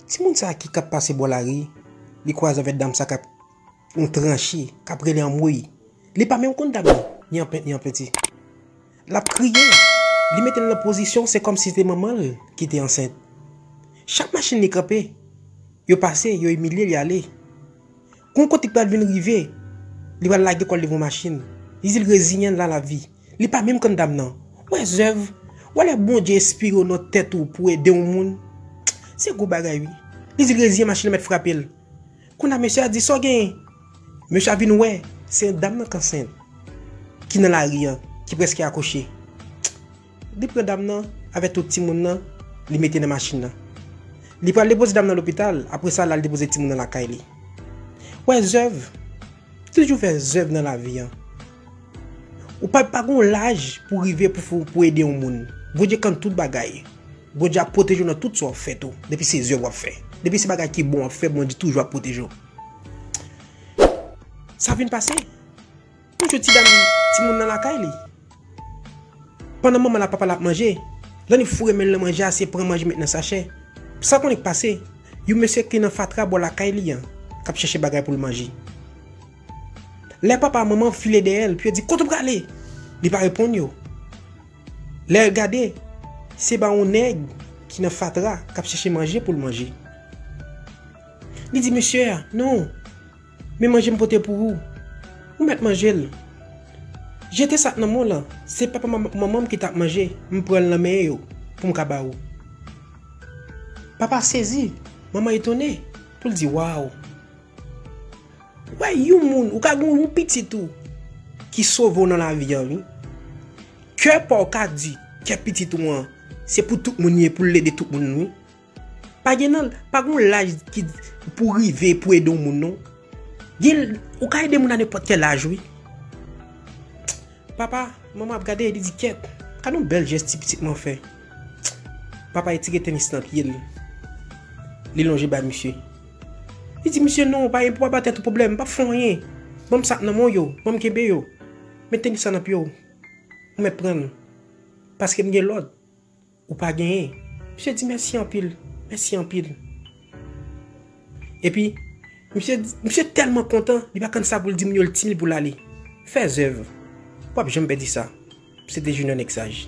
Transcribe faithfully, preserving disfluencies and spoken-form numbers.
Timoun sa ki k ap pase bò lari, li kwaze avèk dam sa k ap yon tranche, k ap rele anmwey. Li pa menm konn dam nan, ni an penti, ni an penti. L ap kriye. Li mete l nan pozisyon, se kòmsi se te manman l ki te ansent. Chak machin li kanpe, yo pase, yo imilye, li ale. Gon kote k pral vin rive, li pral lage kò l devan machin. Li di l reziyen l a lavi. Li pa menm konn dam nan. Wè zèv, wè lè Bondye enspire w nan tèt ou pou ede yon moun. Se gwo bagay wi. Li di l reziyen machin nan mèt frape l. Kounye a mesye a di sa w genyen. Mesye a vin wè, se yon dam nan k ansent, ki nan lari an, ki prèske akouche. Li pran dam nan avèk tout timoun nan, li mete nan machin nan. Li pral depoze dam nan lopital, apre sa l al depoze timoun nan lakay li. Wè zèv, toujou fè zèv nan lavi an. Ou pa, pa gon laj pou rive pou, pou, pou ede yon moun. Bondye konn tout bagay. Bondye ap pwoteje w nan tout sa w ap fè tou, depi se zèv w ap fè. Depi se bagay ki bon w ap fè, Bondye toujou ap pwoteje w. Sa vin pase. Yon jou ti dam, timoun nan lakay li. Pandan manman l ak papa l ap manje, Lannik foure men l nan manje a, se pran manje met nan sachè. Sa konnen k pase? Yon mesye ki nan fatra bò lakay li an, k ap chèche bagay pou l manje. Lè papa ak manman file dèyè l, pou yo di, "Kote w prale?" Li pa reponn yo. Lè l gade, se ba yon nèg ki nan fatra k ap chèche manje pou l manje. Li di mesye a, "Non, men manje m pote pou ou. Ou mèt manje l. Jete sa k nan men w lan, se papa ak manman m ki t ap manje, m pran l nan men yo pou m ka ba ou." Papa sezi, manman etone, pou l di, "Waw." Wè yon moun, ou ka gen yon pitit ou ki sove w nan lavi an, wi. Kè pa w ka di, kè pitit ou an, se pou tout moun ye, pou l ede tout moun, wi. Pa gen nan, pa gen yon laj ki pou rive pou ede yon moun, non. Gen, ou ka ede moun a nenpòt kè laj, wi. Papa, manman ap gade, li di, "Kyèt, gade yon bèl jès ti pitit mwen fè." Papa retire tenis nan pye l. Li lonje bay misye. Li di, "Misye, non, pa, pa ba tèt ou pwoblèm, m p ap fè w anyen. Ban m sa k nan men w yo, ban m kenbe yo. Met tenis sa nan pye w. Ou mèt pran l. Paske m gen lòd. Ou pa genyen." Misye di, "Mèsi anpil, mèsi anpil." Epi, misye, misye tèlman kontan, li pa konn sa pou l di moun yo, l timid pou l ale. Fè zèv. W ap janm pèdi sa. Se te Junior nèg saj.